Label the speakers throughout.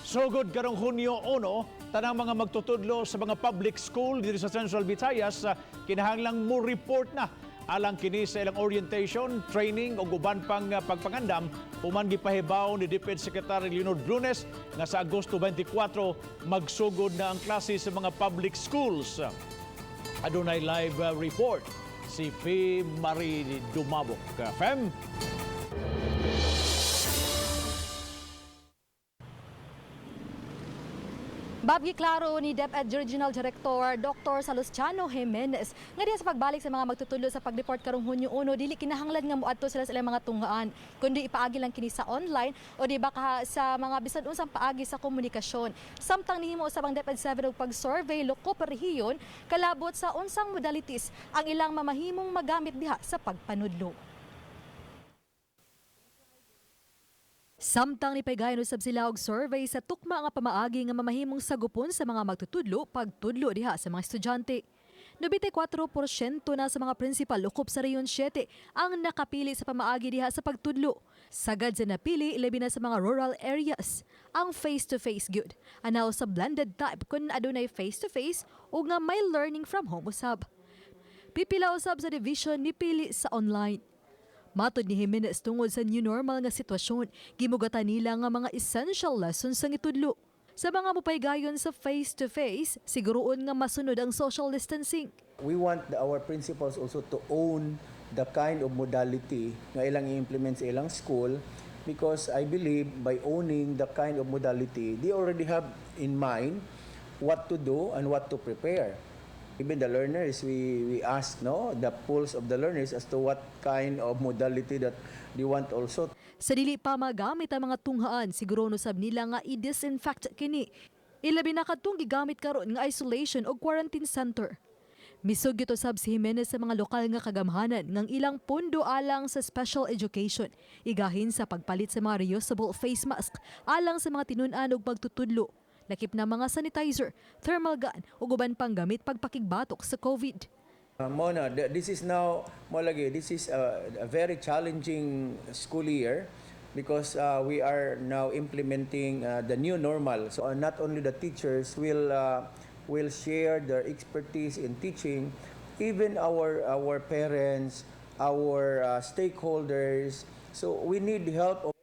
Speaker 1: Sugod karong Hunyo 1, tanang mga magtutudlo sa mga public school diri sa Central Visayas kinahanglang mo report na alang kini sa ilang orientation, training ug uban pang pagpangandam, human gipahibaw ni DepEd Secretary Leonard Brunes nga sa Agosto 24 magsugod na ang klase sa mga public schools. Adunay live report si P. Marie Dumabok. Fem?
Speaker 2: Bob, giklaro ni DepEd Regional Director Dr. Salustiano Jimenez nga diha sa pagbalik sa mga magtutudlo sa pag-report karong Hunyo 1, dili kinahanglan nga moadto sila sa ilang mga tunghaan, kundi ipaagi lang kini sa online o di ba ka sa mga bisan unsang paagi sa komunikasyon. Samtang nihimo usab ang DepEd 7 og pag-survey lukop rehiyon kalabot sa unsang modalities ang ilang mamahimong magamit diha sa pagpanudlo. Samtang nipaygayon usab sila og survey sa tukma nga pamaagi nga mamahimong sagupon sa mga magtutudlo pagtudlo diha sa mga estudyante. 94% na sa mga principal ukop sa Region 7 ang nakapili sa pamaagi diha sa pagtudlo. Sagad sa napili, labi na sa mga rural areas. Ang face-to-face gyud. Anaw sa blended type kun adunay face-to-face ug nga may learning from home usab. Pipila usab sa division nipili sa online. Matod ni Jimenez, tungod sa new normal nga sitwasyon, gimugatan nila nga mga essential lessons ang itudlo. Sa mga mupaygayon sa face-to-face, siguroon nga masunod ang social distancing.
Speaker 3: We want our principals also to own the kind of modality nga ilang i-implement sa ilang school because I believe by owning the kind of modality, they already have in mind what to do and what to prepare. Even the learners, we ask, no, the pulse of the learners as to what kind of modality that they want also.
Speaker 2: Sa dili pa magamit ang mga tunghaan, siguro no sab nila nga i-disinfect kini. Ilabi na kadtong gigamit karon nga isolation o quarantine center. Misugyot usab si Jimenez sa mga lokal nga kagamhanan ngang ilang pondo alang sa special education, igahin sa pagpalit sa mga reusable face mask alang sa mga tinun-an ug pagtutudlo, lakip na mga sanitizer, thermal gun ug uban pang gamit pagpakigbatok sa COVID.
Speaker 3: Mona, this is now, mo lagi, this is a very challenging school year because we are now implementing the new normal. So not only the teachers will share their expertise in teaching, even our parents, our stakeholders. So we need help.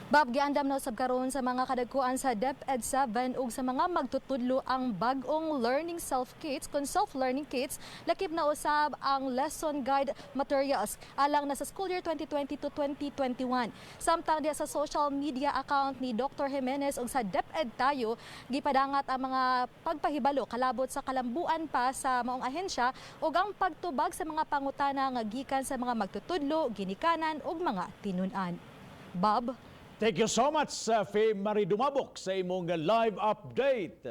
Speaker 2: Bob, giandam na usab karon sa mga kadagkuan sa DepEd 7 ug sa mga magtutudlo ang bag-ong learning self kits kon self-learning kits, lakip na usab ang lesson guide materials alang na sa school year 2020 to 2021. Samtang diha sa social media account ni Dr. Jimenez ug sa DepEd Tayo, gipadangat ang mga pagpahibalo kalabot sa kalambuan pa sa maong ahensya ug ang pagtubag sa mga pangutana nga gikan sa mga magtutudlo, ginikanan ug mga tinun-an. Bob?
Speaker 1: Thank you so much, Faye Marie Dumabok, sa imong live update.